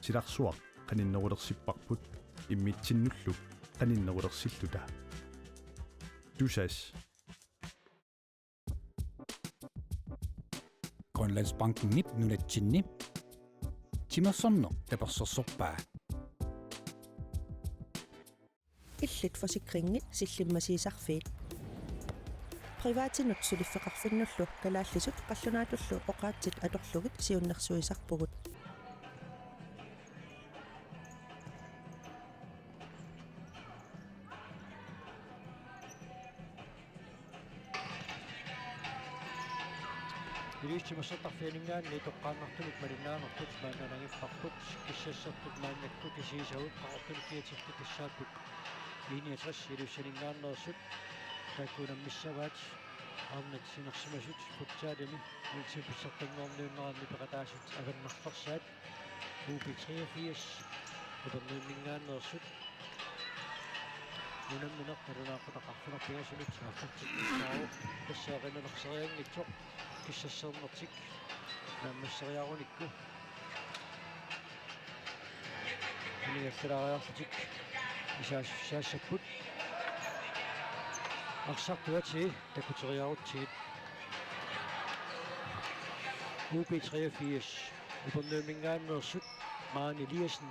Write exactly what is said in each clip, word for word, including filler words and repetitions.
Silarsuaq qaninnerulersipparput immitsinnullu qaninnerulersilluta. Tusass. Grønlandsbankenip nunatsinni timersorneq tapersersorpaa. Illit forsikringit sillimmasiisarfiit. Privatinut suliffeqarfinnullu kalaallisut qallunaatullu oqaatsit atorlugit siunnersuisarpugut. Ilulissat timersortarfianinngaanniit toqqaannartumik malinnaanerput maanna nangipparput, kissassertut maannakkut isigisagut qaqortunik kiatertut tassaapput I niogtres Ilulissaninngaanneersut, taakku unammissavaat arnat sinersimasut futsalimi ullutsinni pissartanngorniunneranni peqataasut avannartorsaat. U B treogfirs Upernavimminngaanneersut unammineq nalunaaqutaq arfineq-pingasunut aallartittussaavoq, tassa erinalerserianngitsoq kissassernertik naammasseriarunikku. Anigallaariarlutik isaassussaassapput. Arsartuatii takuteriarutsigit. U B treogfirs Upernavimminngaanneersut, Maren Eliassen,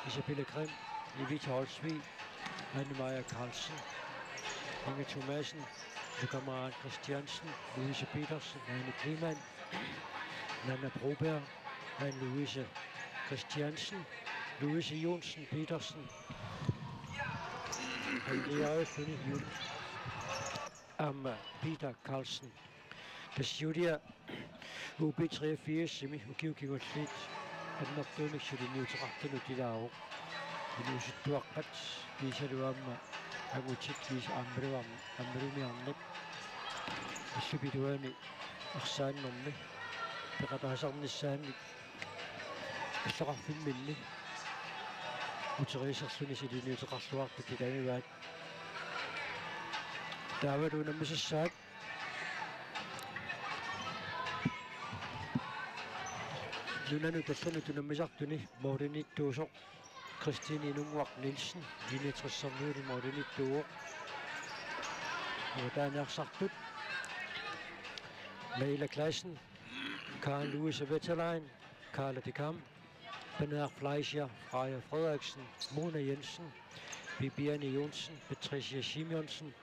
Isabella Grimm, Evita Olsvig, Anne Maja Carlsen, Inge Thomassen, Lukamara Christiansen, Louise Petersen, Anne Kleemann, Nanna Broberg, Anne Louise Christiansen, Louise Jonsen Petersen, Andrea Jul-, aamma Peter Carlsen. Tassa Julia U B treogfirsimi ukiut kingulliit annertuumik suliniuteqartunut ilaavoq. Inuusuttuaqqat kiisalu aamma angutit kiisa aammaluarn-, aammalumiarneq. Illup iluani arsaannermi peqataasarnissaannik illoqarfimminni uteriiserluni suliniuteqarluartut ilagivaat. Taavalu unammisassaat nunanut allanut unammisartuni målimiittuusoq Christine Inunnguaq Nielsen, I niogtressermiuni målimiittuuvoq. Uataaniarsartut Leila Claessen, Karen Louise Wetterlein, Carla de Kam, Bernard Fleischer, Freja Frederiksen, Mona Jensen, Bibiane Johnsen, Patricia Simonsen,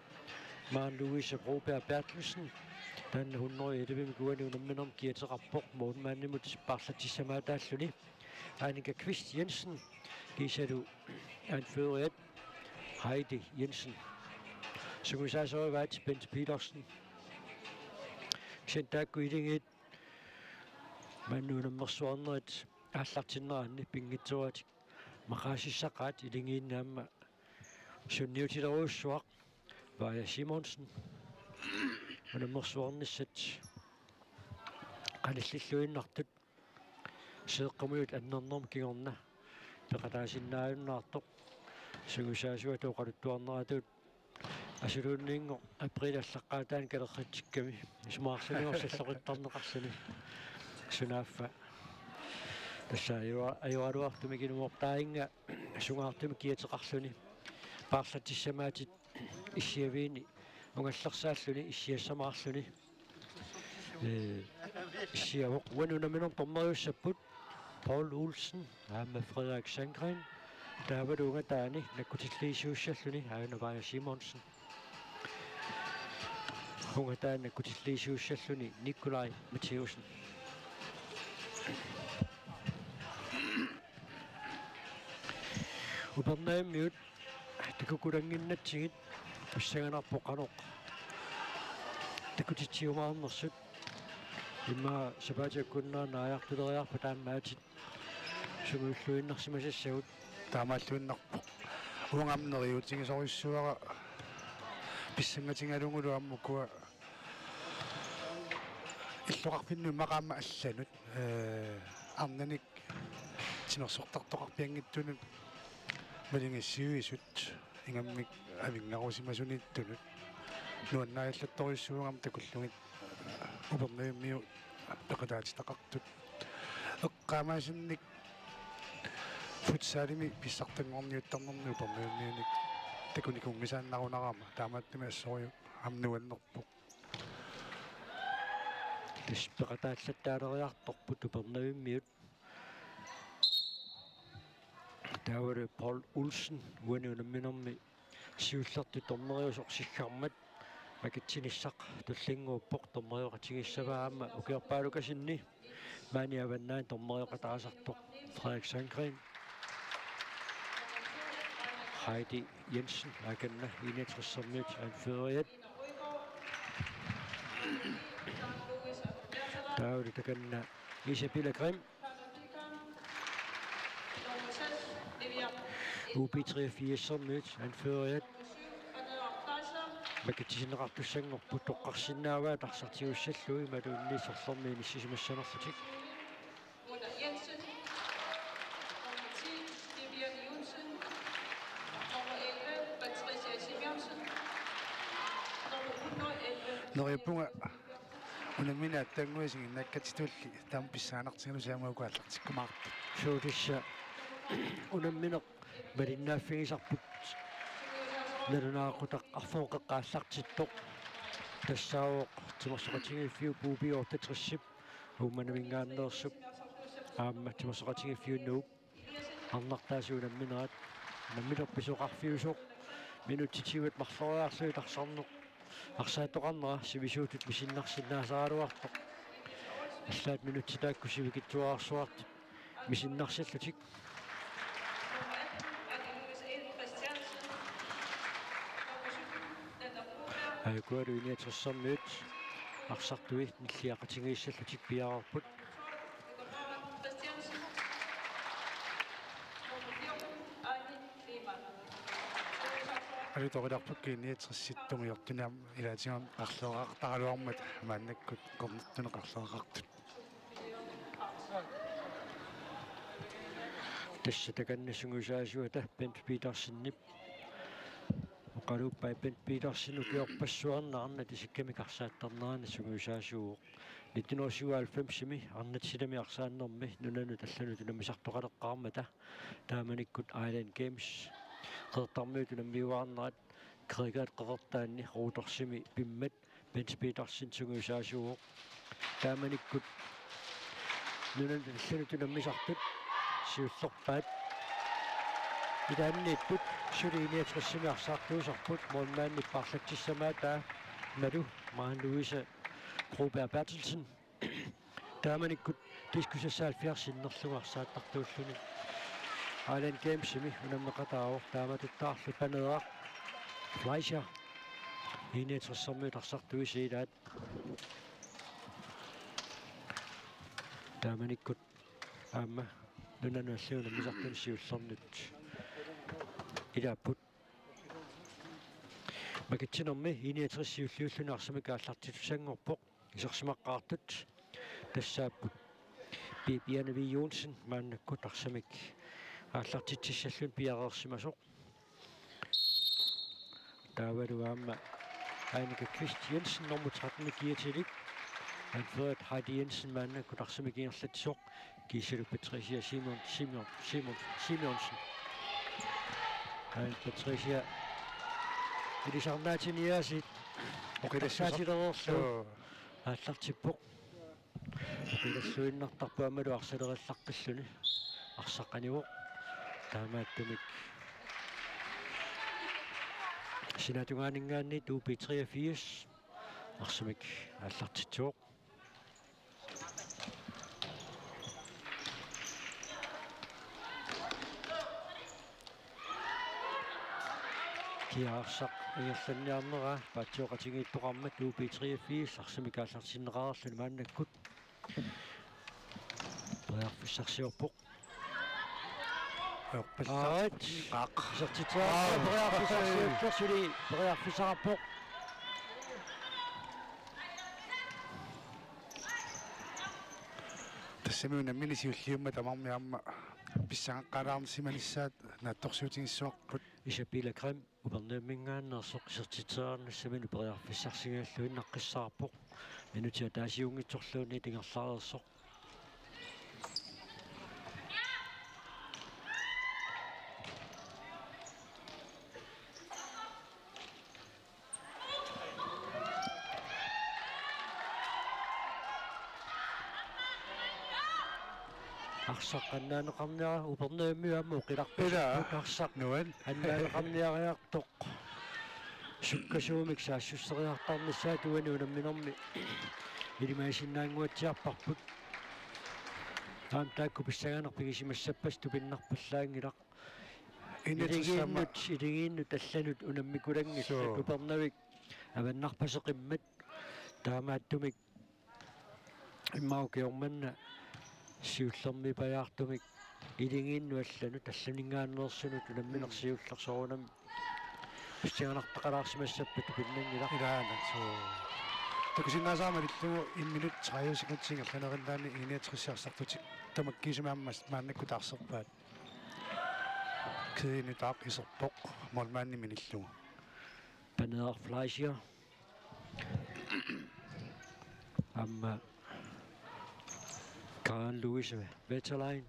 Maren Louise Broberg Berthelsen, taanna hundrede og elleve-mik uani unamminermi kiateqarpoq, målmandimut paarlatissamaataalluni Annika Kvist Jensen, kiisalu anføreriat Heidi Jensen. Sungiusaasorivaat Bent Petersen. Kisianni taakku iligiit maanna unammersuarnerit aallartinneranni pinngitsooratik maqaasissaqaat, iligiinni aamma sunniutilerujussuaq Vaja Simonsen. Unammersuarnissat qanillilluinnartut Seeqqumiut annernermi kingorna peqataasinnaajunnaartoq. Sungiusaasuata oqaluttuarneratut asuluunniinngooq april allaqqaataani kalerritsikkami isumaqarluni orsalloqittarneqarluni. Sunaaffa tassa ajua-, ajoraluartumik inummortaannga sungaartumik kiateqarluni paarlatissamaatit issiaviini ungallersaalluni issiassamaarluni. Ee, issiavoq. Uani unamminermi dommeriussapput Paul Olsen aamma Frederik Sandgren. Taavalu ungataani nakkutilliisuussalluni aana Vaja Simonsen. Ungataani nakkutilliisuussalluni Nikolaj Matthæussen. Upernavimmiut takukulannginnatsigit pissanganarpoq qanoq takutitsiumaarnersut. Immaqa sapaatip akunnerani naajartuleriarpat taammaatit sungiulluinnarsimasassagut. Taamaalluinnarpoq. Uanga aamma neriuutigisorujussuuara pissangatigalugulu aamma ukua illoqarfinnut immaqa aamma allanut, ee, arnanik timersortartoqarpianngitsunut malinnaasivisut ingammik avinngarusimasuniittunut nuannaajallattorujussuugami takullugit Upernavimmiut peqataatitaqartut. Eqqaamaasinnik Futsalimi pissartanngorniuttarnermi Upernavimmiunik takunikuunngisaannarunarama, taamaattumik assorujussuaq aamma nuannerpoq. Tassa peqataallattaaleriartorput Upernavimmiut. Taavalu Paul Olsen uani unamminermi siullertut dommeriusoq siggarmat makitsinissaq tullinnguuppoq. Dommerioqatigiissavaa aamma ukiorpaalukasinni maani avannaani dommerioqataasartoq Frederik Sandgren. Heidi Jensen, akanna I-niogtressermiut anføreriat. Taavalu takanna Isabella Grimm. U B treogfirsermiut anføreriat. Makitsisinneqartussanngorput, toqqarsinnaavaat arsaq tigussallugit imaluunniit sorlermi inissisimassanerlutik. Neriuppunga unammineq aatsaannguaq isiginnaakkatitulli taama pissanganartigalusi aamma uku aallartikkumaartut. Suu, tassa unammineq malinnaaffigisarput. Nalunaaqutaq arfineq-qeqqa aallartittoq. Tassaavoq timersoqatigiiffiup U B otteogtresip Uummannaminngaanneersup aamma timersoqatigiiffiup Nuup arnartaasut unamminerat. Unammineq pisoqarfiusoq minutsit tyvet marloriarlugit arsarneq, arsaattoqarnera sivisuutut misinnarsinnaasaraluartoq. Allaat minutsit taakku sivikitsuararsuartut misinnarsillutik. Aajukualu I-niogtressermiut arsartui nilliaqatigiissallutik piareerput. Alutorilerput I-niogtressit tungiortunik ilaatigut arleriartaraluarmata maannakkut cornertunik arleriartut. Tassa takanna sungiusaasuata Bent Petersenip. Oqaluuppai Bent Petersen ukiorpassuarni arnat isikkamik arsaattarnerani sungiusaasuuvoq. Nitten hundrede syvoghalvfemsimi arnat silami arsaannermi nunanut allanut unammisartoqaleqqaarmata taamanikkut Island Games, Qeqertarmiut unammiuaarnerat, Gregeriat Qeqertaanni Rhodorsimi pimmat Bent Petersen sungiusaasuuvoq. Taamanikkut nunanut allanut unammisartut siullerpaat. Ilaanniittut suli I-niogtressimi arsaartuusarput, målmandip paarlatsissamaata Malu Maren Louise Broberg Berthelsen. Taamanikkut diskussassaalfiar sinnerlugu arsaattartuulluni Island Gamesimi unammeqataavoq, taamatuttaarlu Paneeraq Fleischer I-niogtressermiut arsartuisa ilaat. Taamanikkut aamma nunanut allanut unammisartuni siullernut ilaapput. Makitsinermi I-niogtres siulliulluni arsamik aallartitussanngorpoq. Isersimaqqaartut tassaapput Bibiane V. Johnsen maannakkut arsamik aallartitsissalluni piareersimasoq. Taavalu aamma Annika Kvist Jensen, nummer tretten, kiatilik. Anføreriat Heidi Jensen maannakkut arsamik ingerlatsisoq. Kiisalu Patricia Simon, Simon, Simon, Simonsen. Ai, Patricia ilisarnaatiniaasit. Oqilassuseq. Oqilassuseq. Joo. Aallartippoq. Oqilassuinnartarpoq aammalu arsalerillaqqilluni. Arsaq qanivoq. Taamaattumik sinaatungaaninngaanniit U B treogfirs arsamik aallartitsivoq. Kia arsaq ingerlanniarnera paatsioqatigiittoqarmat U B treogfirs arsamik aallartinneqareerluni maannakkut. Periarfissarsiorpoq. Ajorpallat. Aat. Qaaq. Isertitsiarpoq. Aa. Periarfissarsiorpoq suli. Periarfissaqarpoq. Tassami unammineq siulliummat tamarmi aamma pissangaqqaalaarsimanissaat naatsorsuutigissavarput. Isabella Grimm Upernavimminngaanneersoq isertitseriarnissaminut periarfissarsigalluinnaqqissaarpoq. Minutsit ataasiunngitsorluunniit ingerlareersoq. Arsaq annaaneqarniara, Upernavimmiut aamma oqilarput. Ilaa. Arsaq Nuan. Annaaneqarniariartoq sukkasuumik saassusseriartarnissaat uani unamminermi ilimagisinnaannguatsiarparput. Aamma taakku pissanganaq pigisimassappat tupinnarpallaanngilaq. Iligiinnut, iligiinnut allanut unammikulanngillat. Suu. Upernavik avannarpaseqimmat. Taamaattumik immaqa ukioq manna siullermiipajaartumik iligiinnut allanut, allaninngaanneersunut unammineq siulleq soorunami pissanganartaqalaarsimassappat tupinnanngilaq. Ilaana, suu. Takusinnaasaramik illugu en minut tredive sekundit ingerlanerinnaanni I niogtres arsartutik tamakkiisumik aamma maannakkut taarserpaat. Kede nutaaq iserpoq målmandimit minillugu. Paneeraq Fleischer. Aamma Karen Louise Wetterlein.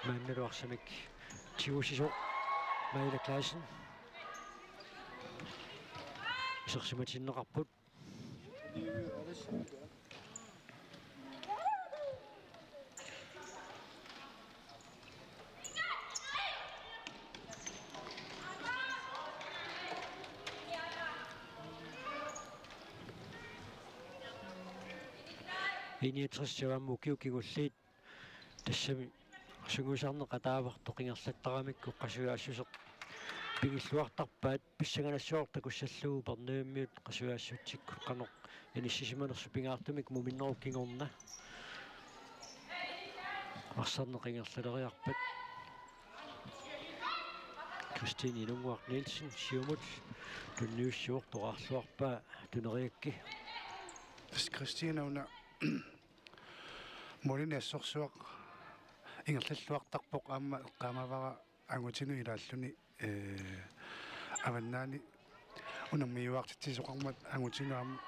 Maannalu arsamik tigusisoq Maila Clausen. Isersimatinneqarput. I niogtres aamma ukiut kingulliit tassami sungiusarneq ataavartoq ingerlattaramikku qasujaassuseq pigilluartarpaat, pissanganassaaq takussallugu Upernavimmiut qasujaassutsikkut qanoq inissisimanersut pingaartumik muminnerup kingorna. Arsarneq ingerlaleriarpat Christine Inunnguaq Nielsen siumut tunniussivoq, toqqaarluarpaa tuneriakkit. Tassa Christine una målinik assorsuaq ingerlalluartarpoq, aamma eqqaamavara angutinut ilaalluni, ee, avannaani unammiuaartitsisoqarmat angutinut aamma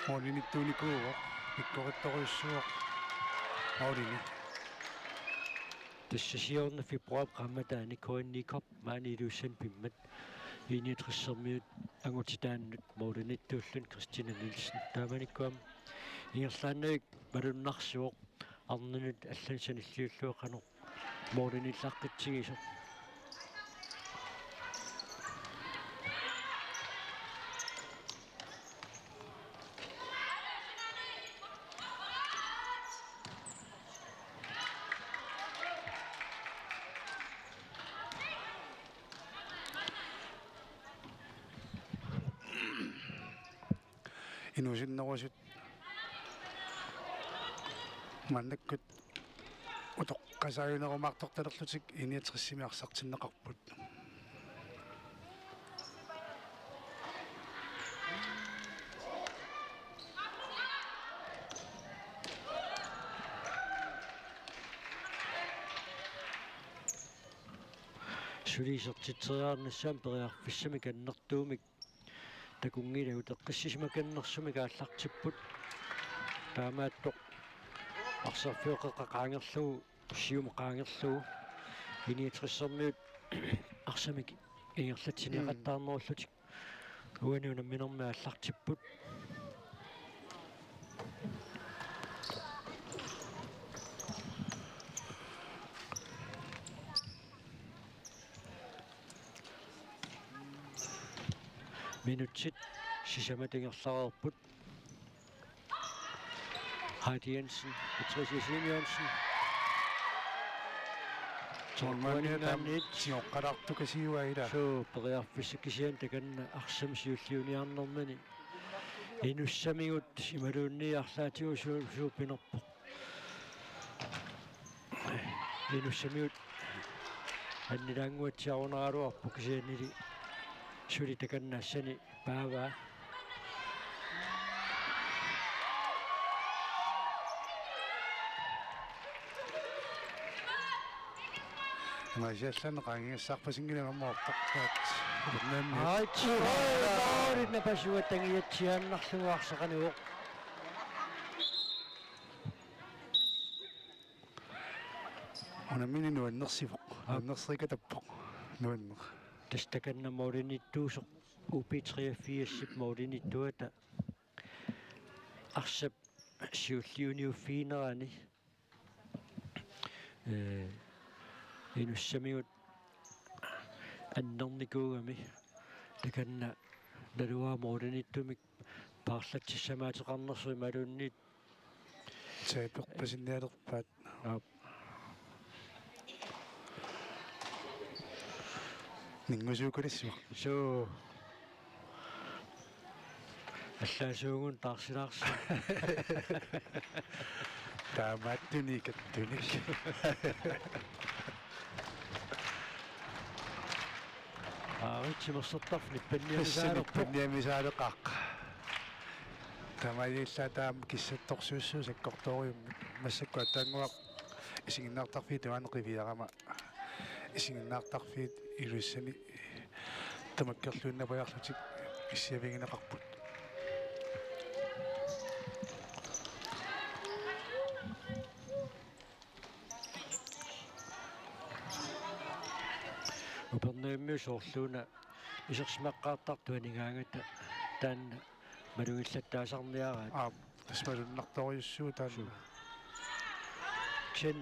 målinittuunikuuvoq, pikkorittorujussuuvoq målini. Tassa siorna februar qaammataani K N I Cup maani Ilulissani pimmat I niogtressermiut angutitaannut målinittuulluni Christina Nielsen. Taamanikkut aamma ingerlaannavik malunnarsivoq arnanut allanut sanilliullugu qanoq måliniillaqqitsigisoq. Inuusunnerusut maannakkut utoqqasaajunerumaartortalerlutik I niogtresimi arsartinneqarput. Suli isertitseriarnissaanut periarfissamik annertuumik takunngilagut, eqqissisimakannersumik aallartipput. Taamaattoq arsarfioqeqqa qaangerlugu, siumut qaangerlugu, I niogtressermiut arsamik ingerlatsiniaqattaarnerullutik uani unamminermi aallartipput. Minutsit sisamat ingerlareerput. Heidi Jensen, Patricia Simeonsen. Målmandiata taama sioqqalaartukasiuaa ilaa. Suu, periarfissaq kisianni takanna arsaq siulliuniarnermini inussamigut imaluunniit arlaatigut suu-, suut pinerpoq. Inussamigut annilaannguatsiarunaraluarpoq, kisiannili suli takanna assani paavaa. Imaasiallaannaq qaangigassaarpasinngilaq aamma oqartarpaat. Ait. Oi, oi, napasuat angiatsiaannarlugu arsaqanivoq. Unammineq nuannersivoq. Aap. Nuannerserikatappoq. Nuanneq. Tassa takanna målinittuusoq, U B treogfirsip målinittuata arsap siulliuniuffiginerani ee, inussamigut annernikuugami takanna naluara målimiittumik paarlatsissamaateqarnersoq imaluunniit. Taperpasinnialerpaat. Aap. Ninngusuukalissimavoq. Suu. Allaasuugut taarsilaarsi. Taamaattunik kattunik. Aarit timersortarfik nippanniamisaalerpoq. Nippanniamisaalerpoq. Taamaalillaa taama kissattorsuussuu sakkortoorujussuuvoq massakkut aatsaannguaq isiginnaartarfiit tungaanut qiviarama. Isiginnaartarfiit Ilulissani tamakkerluinnapajaarlutik issiavigineqarput. Upernavimmiut soorluuna isersimaqqaartartut anigaangata taanna malugillattaasarniaraat. Aap, tassa malunnartorujussuuvoq taanna. Suu. Chen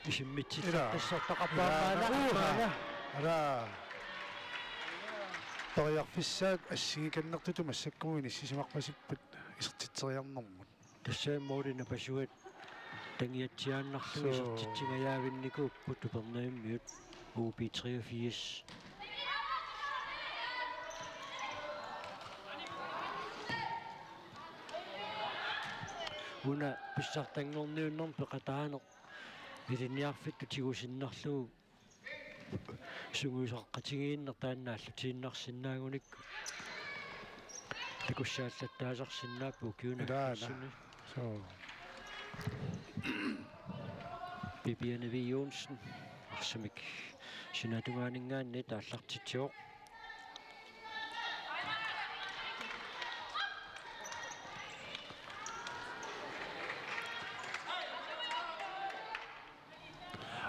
isimmitsitsisoqartarpaa. Ilaa. Maana, uha, maana. Alaa. Periarfissaat assigikannertutut massakkumut inissisimarpasipput isertitseriarnermut. Tassa måli napasuat tangiatsiaannarlugu. Suu. Isertitsingajaavinnikuupput Upernavimmiut. U B treogfirs. Una pissartanngorniunnermi peqataaneq ilinniarfittut tigusinnarlugu sungiusaqqatigiinneq taanna aallutiinnarsinnaagunik takussaallattaasarsinnaapput ukiuni. Ilaana. Assuni. Suu. Bibiane V. Johnsen arsamik sinaatungaaninngaanniit aallartitsivoq.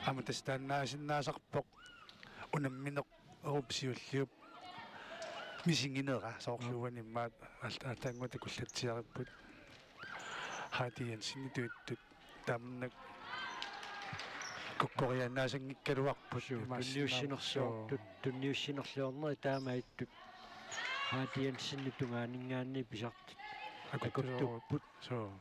Aamma tassa taannaasinnaasarpoq unamminerup siulliup misiginera soorlu. Aap. Uani immaqa aat-, aatsaannguaq takullatsiaripput. Heidi Jensenitut ittut tamanna kukkoriaannaasanngikkaluarput. Suu, imaassinnaavoq. Tunniussinerlio-, suu, tu-, tunniussinerliornerit taamaattut Heidi Jensenip tungaaninngaanniit pisartut akuttupput. Suu.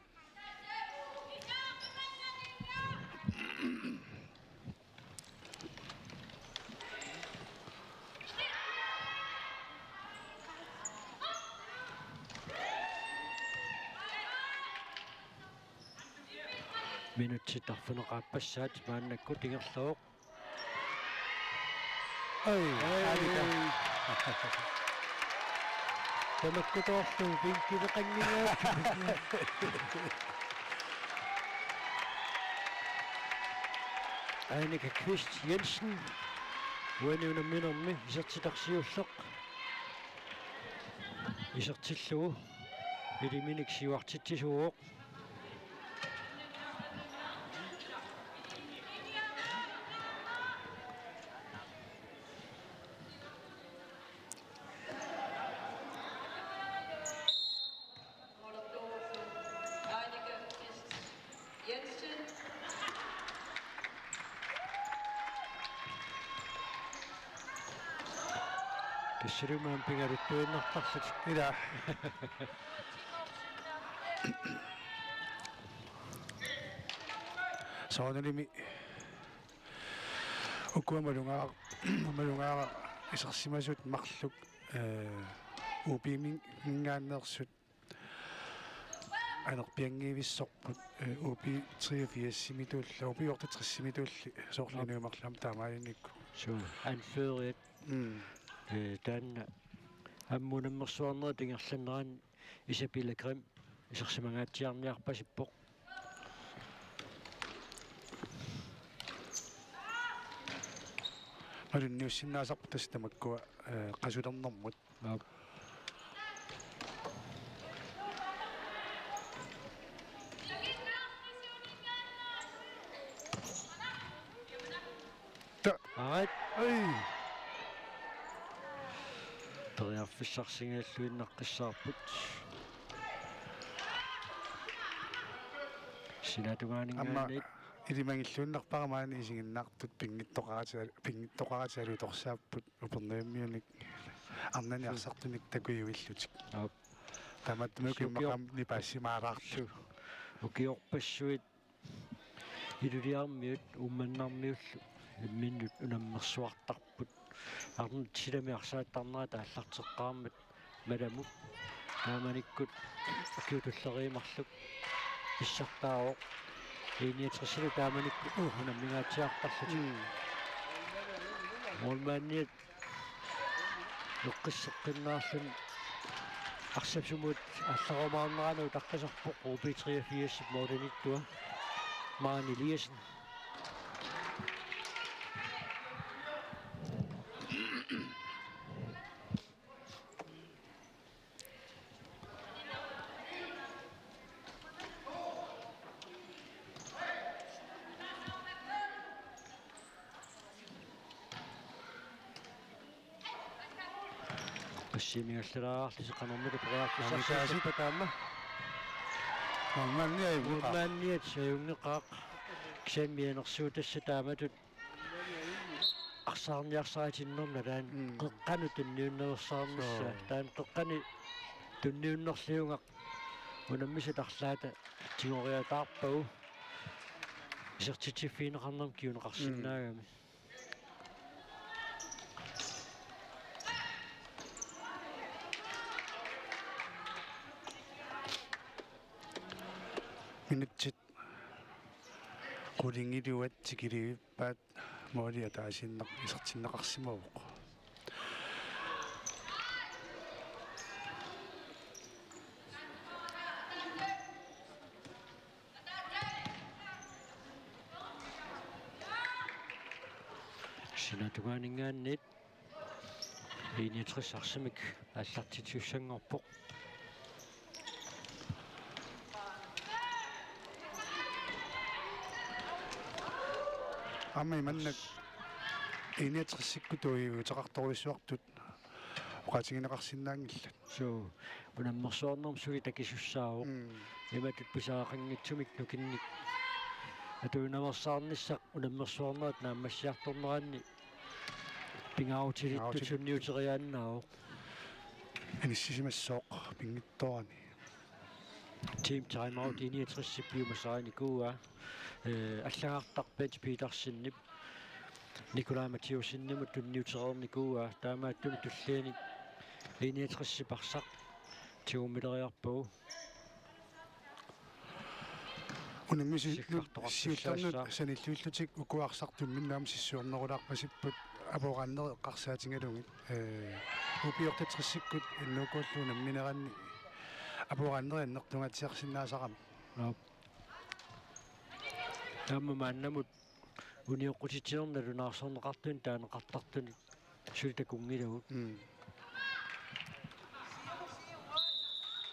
Minutsit arfineq-aappassaat maannakkut ingerlavoq. Ai, ai, Annika. Tamakkutoorlu pinkileqanngilaq. Annika Kvist Jensen. Uani unamminermi isertitarsiulleq. Isertillugu iliminik siuartitsisuuvoq. Jensen. Tassalu maani pingaaruttuinnartarlutik. Ilaa. Soorunalimi ukua malugaar-, malugaara isersimasut marluk, eh, U B-minngaanneersut anerpianngivissorput, eh, U B treogfirs-imituulli, U B otteogtres-imituulli, soorlu. Aap. Inuit marluk aamma taamaalillutik. Suu, anførerit. Mm. Eh, taanna aamma unammersuarnerit ingerlaneranni Isabella Grimm isersimangaatsiarniarpasippoq. Malunniussinnaasarput tassa tamakkua, eh, qasulernermut. Aap. Ta-, Aat. Ai. Periarfissarsigalluinnaqqissaarput. Sinaatungaaninngaanniit. Aamma Ilimagilluinnarpara maani isiginnaartut pinngitsoqaratik, pinngitsoqaratik alutorsaapput Upernavimmiunik arnani arsartunik takujuillutik. Aap. Taamaattumik sukior- immaqami nipaasimaalaarlu. Su-, ukiorpassuit Ilulissarmiut Uummannarmiullu imminnut unammersuartarput. Arnat silami arsaattarnerat aallarteqqaarmat Malamut. Taamanikkut ukiut tulleriit marluk pissartaavoq. I niogtresilu taamanikkut, uh, unammingaatsiartarlutik. Mm. Målmandiat eqqisseqqinnaarluni arsap sumut allarumaarnerani utaqqisarpoq O B treogfirsip målimiittua Maren Eliassen. Qassiimigallarlusi qanormita periarfissarsiorpata taama. Uummannit ajunngeqaaq. Uummannit ajunngeqaaq. Kisianni mianersuutassat taamatut arsaarniarsaritinnermi nalaani. Mm. Qeqqanut tunniunnersaarnissaa. Soo. Taanna qeqqani tunniunnerliugaq unammisut arlaata tigoriataarpagu isertitsiffigineqarnermut kinguneqarsinnaagami. Mm. Minutsit qulingiluat tikilivippaat, måli ataasiinnaq isertinneqarsimavoq. Sinaatungaaninngaanniit I niogtres arsamik aallartitsisussanngorpoq. Aamma imannak I niogtresikkut tuiuteqartorujussuartut oqaatigineqarsinnaanngillat. Suu, unammersuarnermut suli takisussaavoq. Mm. Imatut pisariaqanngitsumik nukinnik atuinersaarnissaq unammersuarnerit naammassiartorneranni pingaarutilittut. Pingaarutilit. Sunniuteriaannaavoq. Inissisimassooq pinngitsoorani. Team timeout I niogtres piumasaqarnikuuaa. Eh, allagartaq Bent Petersenip Nikolaj Mathiassenimut tunniutereernikuuaa, taamaattumik tulliani I niogtres arsaq tigummileriarpagu. Unammisut siullertut sanilliullutik uku arsartut imminnut aamma sissuernerulaarpasipput apooraannerit eqqarsaatigalugit. Eh, ukiortatrisikkut innuukullu unammineranni apooraannerit annertungaatsiarsinnaasarami. Aap. Taama maannamut unioqqutitsinermi nalunaarsorneqartunik taaneqartartunik suli takunngilagut. Mm.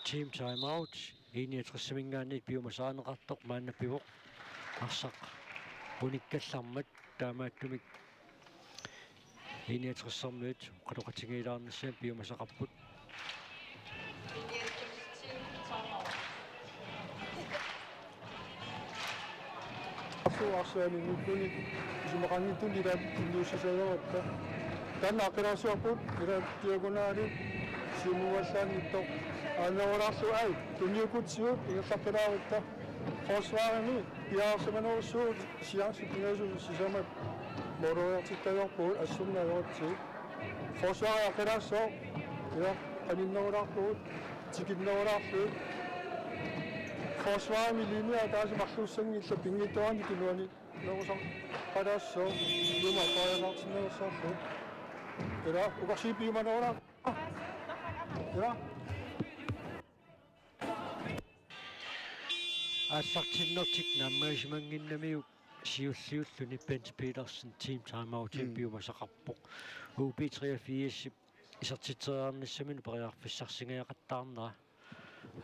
Team timeout, I niogtres-iminngaanniit piumasaqarneqartoq maanna pivoq. Arsaq unikkallarmat taamaattumik I niogtres-ermiut oqaloqatigiilaarnissaat piumasaqarput. Arsuarsuani nukuni isumaqanngitsuni ilaat tunniussisarluarutta. Taanna aqqilaassavavut ilaat diagonali siumuallaanngitsoq. Aannerulaarlugu ai tunniukkutsigu ingerlaqqilaarutta. Forsvarimi piareersimanerussuugut. Chance pingasunut sisamat måleriartittalerpugut assornaajoratsi. Forsvari aqqilaassooq. Ila qaninnerulaarpugut. Tikinnerulaarlugu. Forsvarimi linje ataaseq marluussanngillat pinngitsoorani tunuani. Nerusaq qalaassooq. Ilumut aqqariasaartinnerussaarlugu. Ila ukarsi piumanerulaar. Ila. Aallartinnertik naammagisimannginnamiuk siulliulluni Bent Petersen team timeout. Mm. Piumasaqarpoq. U B treogfirs isertitseriarnissaminut periarfissarsingajaqqaarnera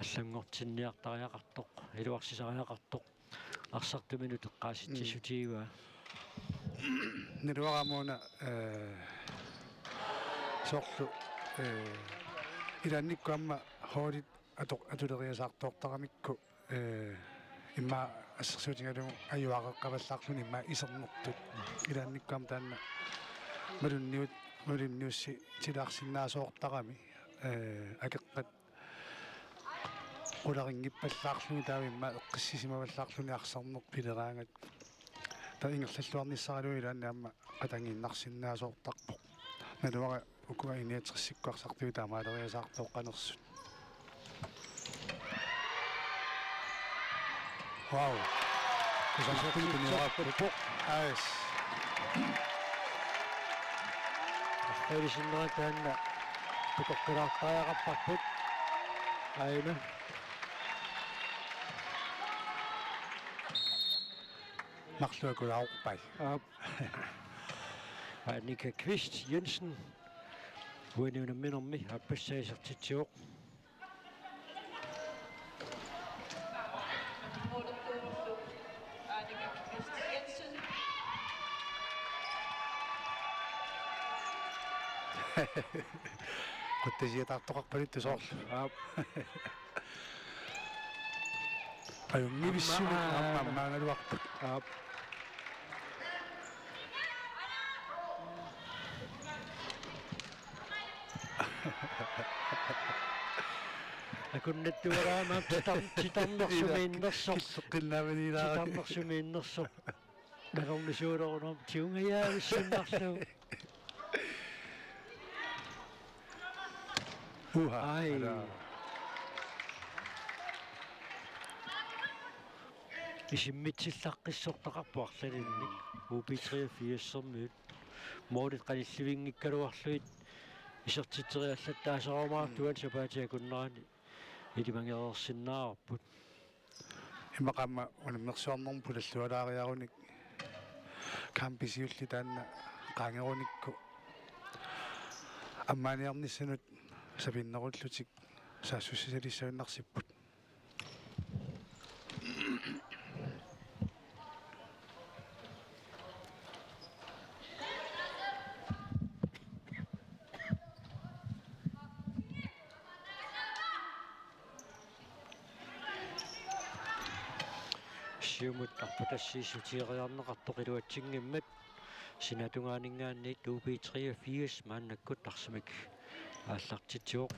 allanngortinniartariaqartoq, iluarsisariaqartoq, arsartuminut eqqaasitsissutigaa. Mm. Naluara aamma una, eh, soorlu, eh, ilaannikkut aamma holdit atu-, atuleriasaartoortaramikku, eh, immaqa assersuutigalugu ajuaqeqqavallaarluni immaqa isernertut. Ilaannikkut aamma taanna malunniut-, malunniussitilaarsinnaasoortarami, ee, akeqqat qularinngivallaarlugit taava immaqa eqqissisimavallaarluni arsarneq pileraangat. Taava ingerlalluarnissaralugu ilaanni aamma qatanngiinnarsinnaasoortarpoq. Naluara uku I-niogtresikkut arsartui taamaaleriasaartooqqanersut. Wow. Kusanartumik tuniorarput. Ais. Arqailisinnerata taanna peqoqqilaartariaqarparput. Aina. Marluk akulaarpai. Aap. Annika Kvist Jensen. Uani unamminermi aappassaa isertitsivoq. Quttasiataartoqarpaluttoq soorlu. Aap. Ajunngivissumik aamma, aamma, aamma, aammaagaluarput. Aap. Akunnattuaraama titar-, titarnersumiinnersoq. Killeqqinnaavaniilaa. Titarnersumiinnersoq. Nalornisuulerunarpoq tiungajaavissinnarlugu. Uha. Ai. Ala. Isimmitsillaqqissortaqarpoq arlalinnik. U B treogfirsimiut. Målit qanillivinngikkaluarlugit isertitseriallattaasarumaartuat sapaatip akunnerani ilimangereersinnaavarput. Immaqa aamma unammersuarnermut pulallualaariarunik kampisiulli taanna qaangerunikku ammaaniarnissanut sapiinnerullutik saassussisalissagunarsipput. Siumut arpatassiissutigereerneqartoq iluatsinngimmat, sinaatungaaninngaanniit U B treogfirs maannakkut arsamik aallartitsivoq.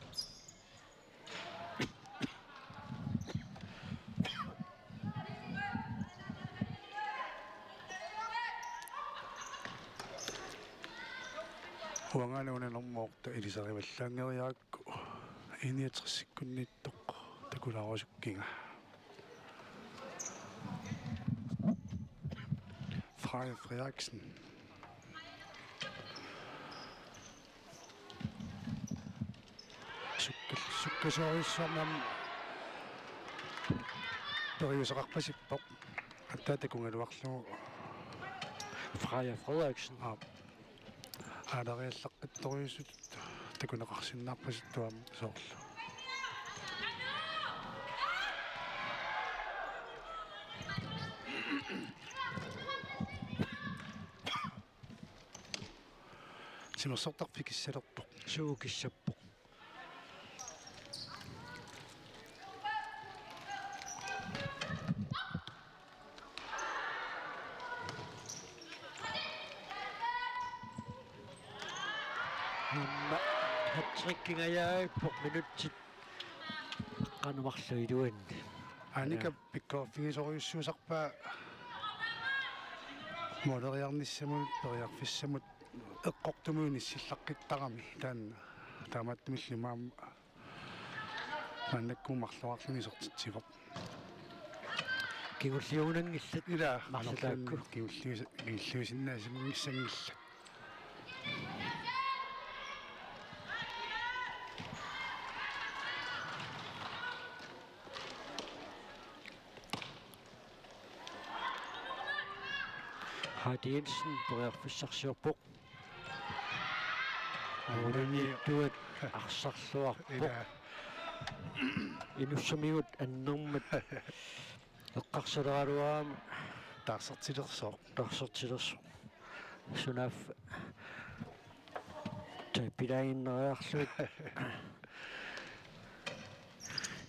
Uangaana una normu orta ilisarivallaanngeriarakku I-niogtresikkunniittoq takulaarusukkiga. Freja Frederiksen. Sukka-, sukkasoorujussuarmik periuseqarpasippoq. Aatsaat takugaluarlugu. Freja Frederiksen. Aap. Aalariallaqqittorujussuit takuneqarsinnaarpasippoq aamma soorlu. Timersortarfik kissalerpoq. Suu kissappoq. Aamma hat-trickingajavippoq minutsit qanoq marluk iluanni. Annika pikkoriffigisorujussuusarpaa måleriarnissamut, periarfissamut, eqqortumut inissillaqqittarami taanna. Taamaattumillu aamma maannakkut marluarluni isertitsivoq. Kingulliugunanngillat. Ilaa, marluk taakku. Kingullius-, kingulliusinnaasimanngillat. Heidi Jensen periarfissarsiorpoq. Unaniittuat arsarluarpoq. Ilaa. Inussamigut annermat eqqarsaleraluarami. Taarsertilersoq. Taarsertilersoq. Sunaaffa tappilaaginnariarlugit.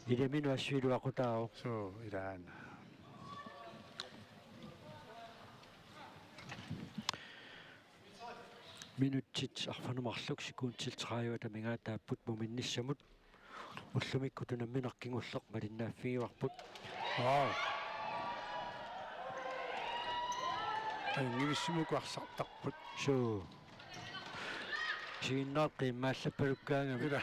Ilaminut assut iluaqutaavoq. Suu, ilaana. Minutsit arfineq-marluk sekundit tredive amigaataapput muminnissamut. Ullumikkut unammineq kingulleq malinnaaffigivarput. Wow. Angivissimuk arsartarput. Suu. Siginnaat qiimmallappalukkaangami. Ila.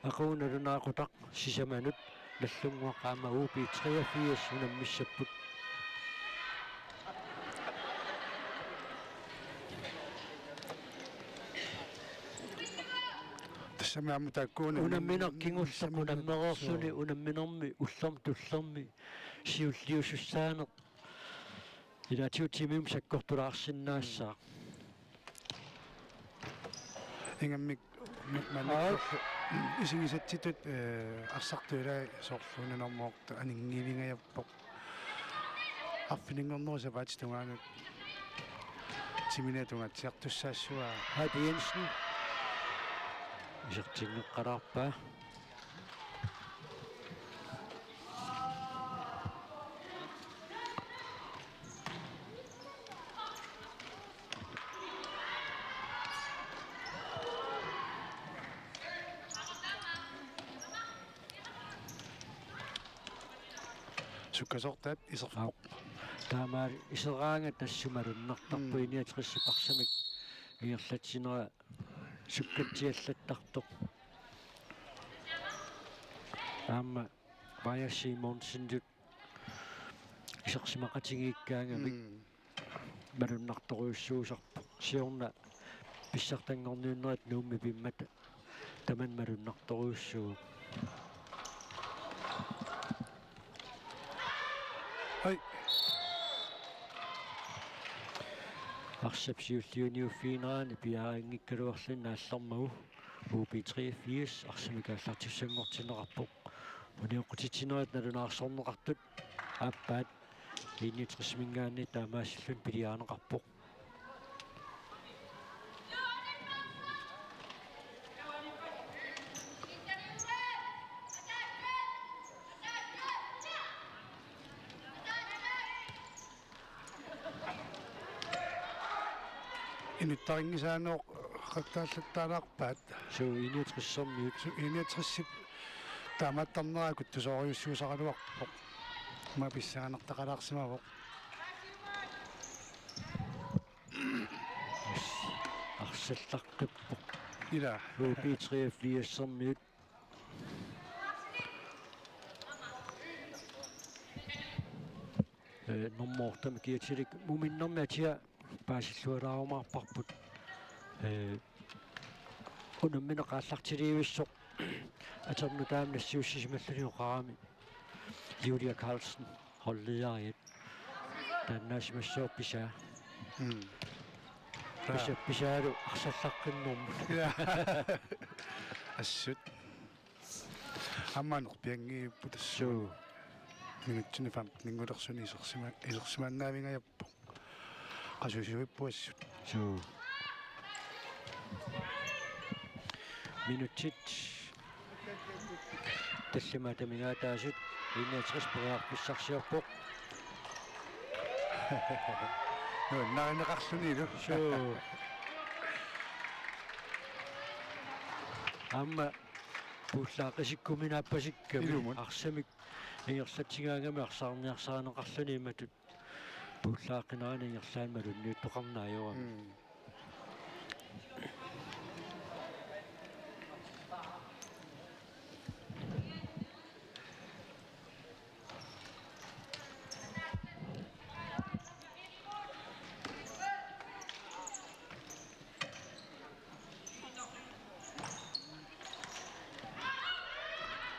Aquuna nalunaaqutaq sisamanut nallunnguaq aamma U B treogfirs unammissapput. Tassami aamma taakkuuna unammineq kingulleq unammereerluni unamminermi ullormi tullermi siulliusussaaneq ilaatigut timimut sakkortulaarsinnaassaaq. Ingammik ma-, ma-, Aap. Isigisatsitut, eh, arsartut ilai soorlu unammineq aninngivingajappoq. Arfininngornerup sapaatip tungaanut timini atungaatsiartussaassavaa. Happy Jensen. Isertinngeqqalaarpaa. Sukkasoortaat iserpoq. Aap. Taamaal iseraangat tassa malunnartarpoq. Mm. Enogtresip arsamik ingerlatsinera sukkatsiallattartoq. Aamma Paja Simonsenip isersimaqatigiikkaangamik. Mm. Malunnartorujussuusarpoq. Siorna pissartanngorniunnerit Nuummi pimmata tamanna malunnartorujussuuvoq. Hej. Arsap siulliuniuffiginerani piareerinngikkaluarluni naallermagu U B treogfirs arsamik aallartissanngortinneqarpoq. Unioqqutitsinerit nalunaarsorneqartut aappaat enogtresimiingaanniit taamaasilluni piliaaneqarpoq. Inuttarinngisaanooqqattaallattaalaarpaat. Suu, enogtressermiut. Suu, enogtresip taamaattarnera kuttusoorujussuusaraluarpoq. Aamma pissanganartaqalaarsimavoq. Arsallaqqippoq. Ila. U B treogfirsermiut. Eh, nummer otte-mik kiatilik muminnermi atia paasillualaarumaarparput. Eh, unammineq aallartilivissoq atornut aamma nassiussisimalluni oqarami Julia Carlsen, holdlederiat. Taannaasimassaaq pisaa. Mm. Pisa-, pisaalu arsallaqqinnermut. Ja. Assut. Aamma aneq pianngivipput tassa. Suu. Minutsini femteninngulersuni isersima-, isersimaannaavingajappoq. Qasusuippoq assut. Suu. Minutsit tallimaat amigaataasut enogtres periarfissarsiorpoq. Nuannarineqarlunilu. Suu. Aamma puullaaqisikkuminaappasikkamik. Ilumut. Arsamik ingerlatsigaangami arsaarniarsarineqarluni imatut puullaaqqineranik ingerlaannaq malunniuttoqarneq ajorami. Mm.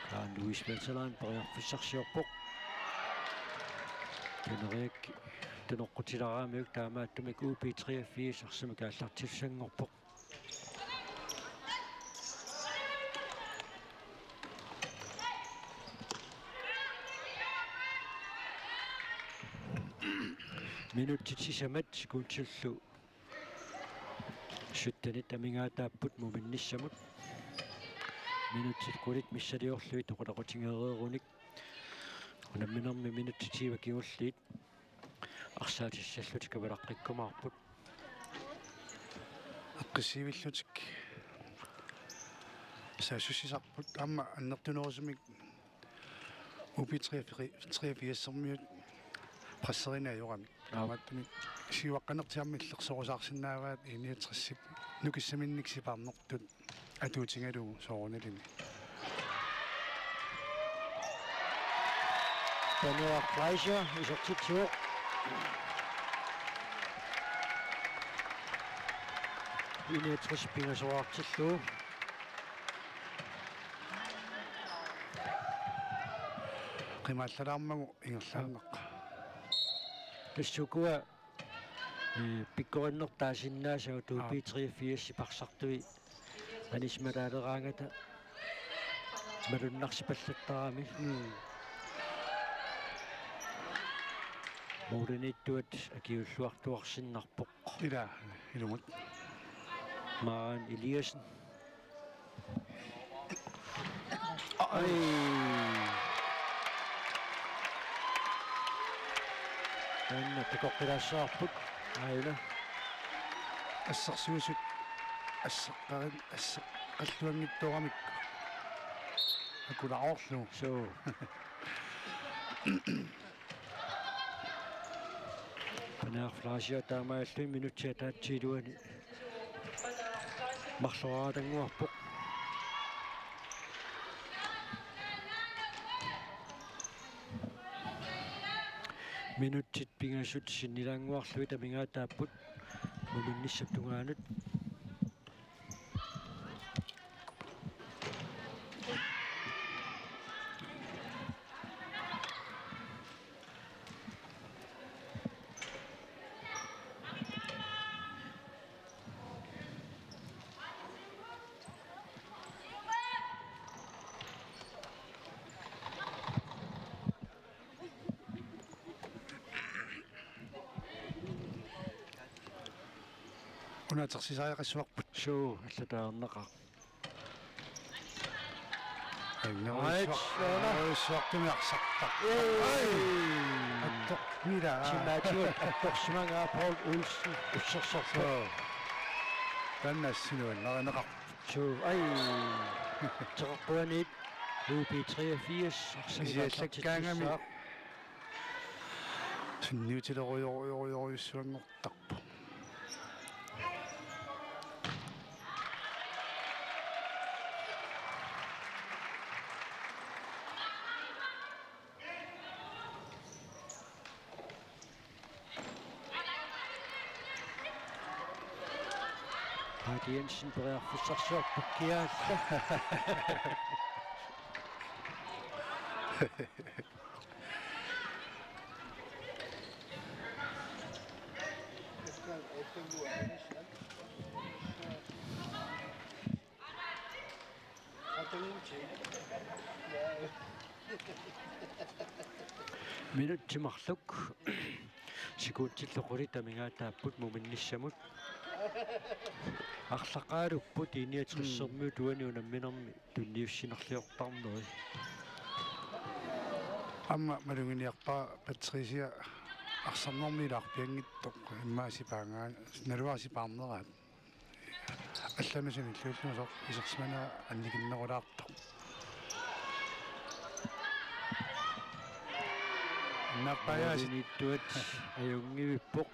Taanna Louis Berthelsen periarfissarsiorpoq. Tuneriak tunoqqutilaaramiuk taamaattumik U B treogfirs arsamik aallartissanngorpoq. Minutsit sisamat sekundillu syttenit amigaataapput muminnissamut. Minutsit qulit missiliorlugit oqaloqatigeereerunik. Unamminermi minutsit tyve kingulliit arsaatissallutik avalaqqikkumaarput. Eqqissivillutik saassussisarput aamma annertunerusumik U B treogfirs-, treogfirsermiut presserineq ajoramik. Aap. Taamaattumik siuaqqanertik aamma illersorusaarsinnaavaat I niogtresip nukissaminnik sipaarnertut atuutigalugu soorunalimi. Tanuaq Fleischer isertitsivoq. I niogtres pingasoraartillugu. Qimaallalaarmagu ingerlaannaq. Tassa ukua, eh, pikkorinnertaasinnaasavut. Aap. U B treogfirs parsartui anismalaaleraangata malunnarsipallattarami. Mm. Mooriniittuat akiulluartuarsinnarpoq. Ila, ilumut. Maan Eliassen. Ai. Taanna takoqqilaassavarput. Aajuna. Assersuisut asseqqarin-, asseqqalluanngitsoramikku. Akulaarlu. Suu. Tanuaq Fleischer taamaalilluni minutsit ataatsip iluani marloriarannguarpoq. Minutsit pingasut sinnilaannguarlugit amigaataapput muminnissap tungaanut. Una atersisariaqassavarput. Suu, allatut ajornaqaaq. Angerujussuaq-, Right. Angerujussuartumi arsartaq. Ei! Attoq, mila. Timaatigut attorsimagaa Paul Olsen ussersorpoq. Suu. Taanna assinuinnarineqarpoq. Suu, ai. Teqeqquaniit U B treogfirs, arsaq Kisiallakkaangami. Sunniutilerujorujorujorujussuanngor- Tarpoq. Paati Jensen periarfissarsiorpoq kiaalla. Minutsit marluk. Sekundillu qulit amigaataapput muminnissamut. Arlaqaalupput I niogtressermiut uani unamminermi tunniussinerliortarneri. Aamma maluginiarpara Patricia arsarnermi ilaarpianngitsoq immaqa sipaangaa-, naluara sipaarneraat. Allanut sanilliullugu soorlu isersimanera annikinnerulaartoq. Nappaajaasi. Mooriniittuat ajunngivippoq.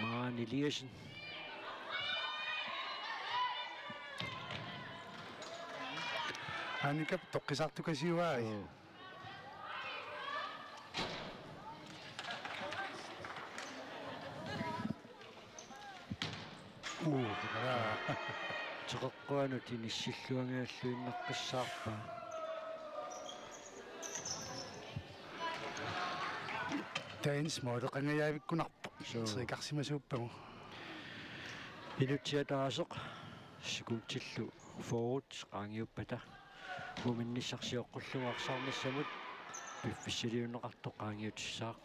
Maan Eliassen. Annikap toqqisartukasiuaa. Joo. Uu, aa. Teqeqquanut inissilluanngilluinnaqqissaarpaa. Dagens måleqangajaavikkunarpoq. Suu. Trikarsimasuuppagu. Minutsit ataaseq sekundillu fyrre qaangiuppata. Muminnissaq sioqqullugu arsarnissamut piffissaliunneqartoq qaangiutissaaq.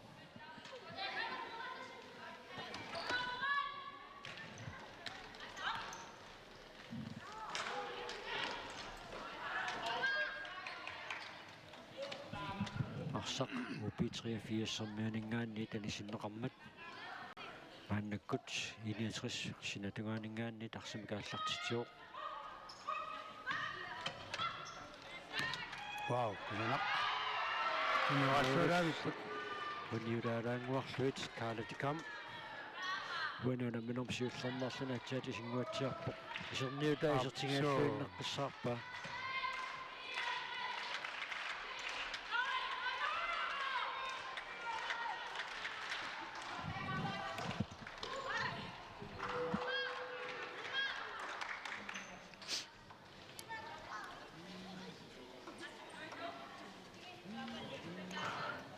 Taq U B treogfirs-ermiuninngaanniit anisinneqarmat. Maannakkut I niogtres sinatungaaninngaanniit arsamik aallartitsivoq. Wow, kusanaq. Inuassualaavipput. Uniulaalaannguarlugit Karla Dikam. Uani unamminermi siullernaarluni aatsaat isinnguatsiarpoq. Iserniutaa isertingaalluinnaqqissaarpaa.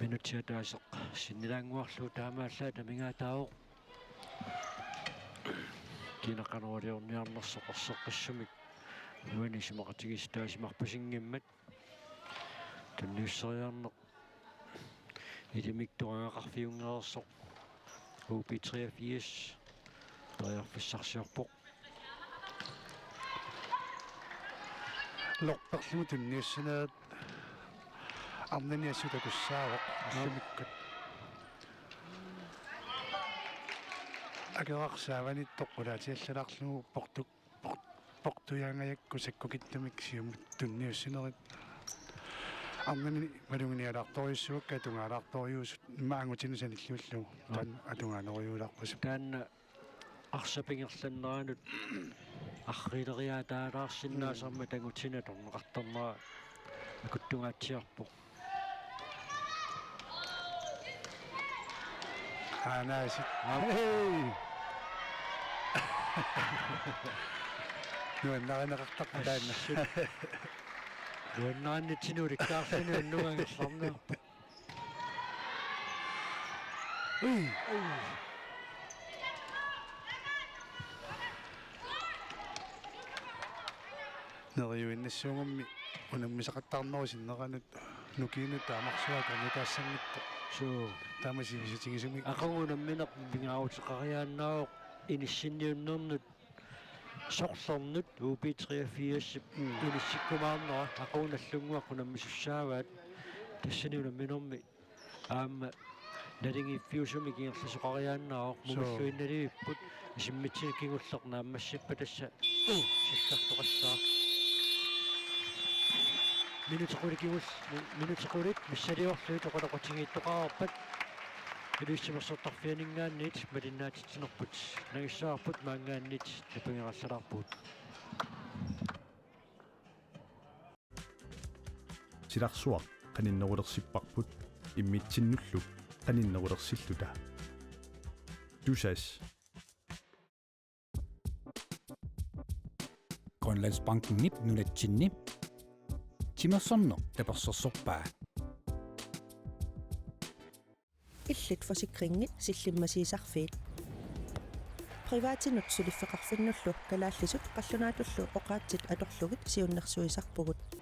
Minutsit ataaseq sinnilaannguarlugu taamaallaat amigaataavoq. Kina qanoq iliorniarnersoq erseqqissumik uani isumaqatigiissutaasimarpasinngimmat. Tunniusseriarneq ilimik toragaqarfiunngereersoq U B treogfirs periarfissarsiorpoq. Lorperlugu tunniussinerit arnani assut takussaavoq ullumikkut. Akeraq saavanittoq qulaatiallalaarlugu portu-, por-, portujaangajakku sakkukittumik siumut tunniussinerit. Arnani maluginialaartorujussuakka atugaalaartorujussuusut immaqa angutinut sanilliullugu. Taanna atugaanerujuulaarpasippoq. Taanna arsap ingerlanneranut arriileriaataalaarsinnaasarmat angutini atorneqartarnera akuttungaatsiarpoq. Aanaasik. Hey! Nuannarineqartarpoq taanna. Assut. Nuannarinnitsinnut ulikkaarluni unnuk angerlarnerpoq. Ui. Neriuinnassuugummi unammisaqattaarnerup sinneranut nukiinut taamarsuaq akornutaassanngitsoq. Suu. Taama sivisutigisumik. Aqagu unammineq pingaaruteqariaannaavoq inissinniunnernut sorlernut U B treogfirs-ip Mm. inissikkumaarnera aqagu nallunnguaq unammisussaavaat tassani unamminermi aamma naligiiffiusumik ingerlasoqariaannaavoq. Suu. Mumalluinnalivipput isimmitsinnut kingulleq naammassippat tassa. Uu, sillartoqassaaq. Minutit qulit kingul-, mi-, minutit qulit missiliorlugit oqaloqatigiittoqarpat. Ilulissat Timersortarfianinngaanniit malinnaatitsinerput nangissavarput maanngaanniit napangerallalaarpugut. Silarsuaq qaninnerulersipparput immitsinnullu qaninnerulersilluta. Tusass. Grønlandsbankenip nunatsinni timersorneq tapersersorpaa. Illit forsikringit sillimmasiisarfiit. Privatinut suliffeqarfinnullu kalaallisut qallunaatullu oqaatsit atorlugit siunnersuisarpugut.